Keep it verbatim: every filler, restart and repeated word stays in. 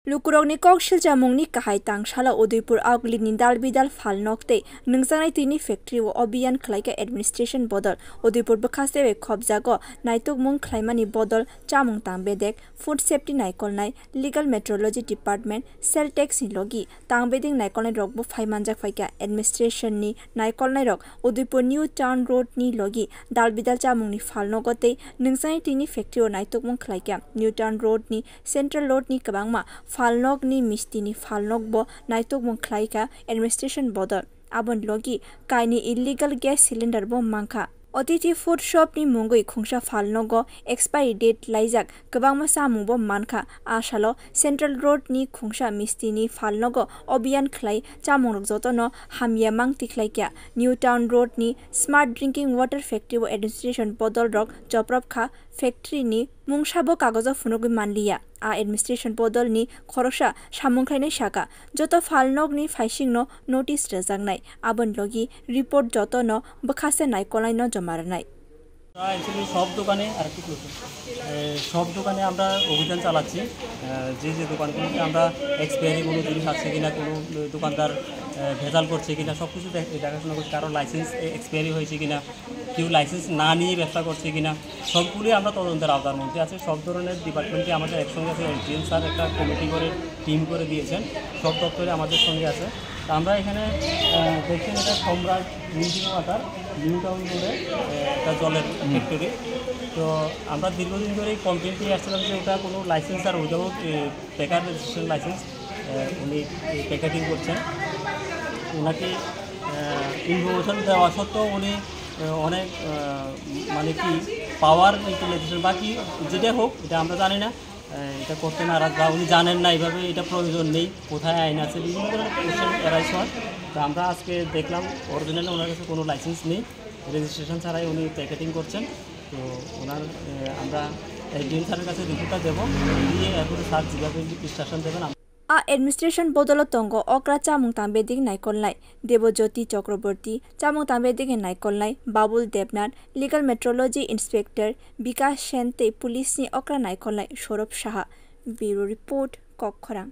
Lukurokni kok silchamungni kahai tangsalo Udaipur Augli ni dalbidal phalnok tei nwngjaknai twini factory o obiyan khlaikha administration bodol. Udaipur bwkhaste bai khopjago naitukmung khlaimani bodol chamung tangbedek, food safety naikolnai, legal metrology department, cell tax ni logi tangbedek naikolnai rokbo phai manjak phaikha administration ni naikolnai rok Udaipur New Town Road ni logi dalbidal chamungni phalnogo tei nwngjaknai twini factory o naitukmung khlaikha. New Town Road ni Central Road ni kwbangma phalnok ni misti ni phalnok bo naitukmung khlaikha administration bodol. Aboni logi kaini illegal gas cylinder bo mankha. Atithi Food Shop ni mungwi khungsa phalnogo expiry date laijak kwbangma chamung bo mankha. A salo Central Road ni khungsa misti ni phalnogo obiyan khlai chamungrok jotono hamya mang tikhlaikha. New Town Road ni Smart Drinking Water Factory o administration bodol rok joprop kha. Factory ni mungsabo kagojo phunugwi manliya. A administration bodol ni khoroksa samung khlainai saka, joto phalnok ni phaising no notice rwjaknai, aboni logi report joto no bwkhaste naikolnai no joma rwnai. আমরা অ্যাকচুয়ালি সব দোকানে আর কি করবো, এ, সব দোকানে আমরা অভিযান চালাচ্ছি। এ, যে যে দোকানগুলোতে আমরা এক্সপায়ারি কোনো জিনিস আছে কিনা, কোনো দোকানদার, এ, ভেজাল করছে কিনা, সব কিছু দেখ-, দেখাশোনা করছি। কারোর লাইসেন্স এ-, এক্সপায়ারি হয়েছে কিনা, কেউ লাইসেন্স না নিয়ে ব্যবসা করছে কিনা, সবগুলোই আমরা তদন্তের আওতার মধ্যে আছে। সব ধরনের ডিপার্টমেন্টে আমাদের একসঙ্গে আছে, এসডিএম স্যার একটা কমিটি করে, টিম করে দিয়েছেন, সব দপ্তরে আমাদের সঙ্গে আছে। তা আমরা এখানে, আহ, দেখছেন, এটা সম্রাট মিল্কিং ওয়াটার, নিউ টাউন রোডে, আহ, একটা জলের ফ্যাক্টরি। তো আমরা দীর্ঘদিন ধরেই কমপ্লেন পেয়ে আসছিলাম যে ওটা কোনো লাইসেন্স আর উইদাউট, এ, প্যাকার রেজিস্ট্রেশন লাইসেন্স, আহ, উনি প্যাকেটিং করছেন। ওনাকে, আহ, ইনফরমেশন দেওয়া সত্ত্বেও উনি, আহ, অনেক, আহ, মানে কি, পাওয়ার ইউটিলাইজেশন বা কি, যেটাই হোক, এটা আমরা জানি না। আহ, এটা করতে নারাজ বা উনি জানেন না এইভাবে এটা প্রয়োজন নেই, কোথায় আইন আছে, বিভিন্ন ধরনের কোশ্চেন অ্যারাইজ হয়। তো আমরা আজকে দেখলাম অরিজিনালি ওনার কাছে কোনো লাইসেন্স নেই, রেজিস্ট্রেশন ছাড়াই উনি প্যাকেটিং করছেন। তো ওনার, আহ, আমরা এসডিএম স্যারের কাছে রিপোর্টটা দেবো, দিয়ে এরপরে স্যার যেভাবে ইনস্ট্রাকশন দেবেন। A administration bodolo tongo okra chamung tangbedik naikolnai Debojyoti Chakraborty, chamung tangbedik naikolnai Babul Debnath, legal metrology inspector Bikash Sen tei police ni okra naikolnai Saurabh Saha. Bureau report, Kokkhorang.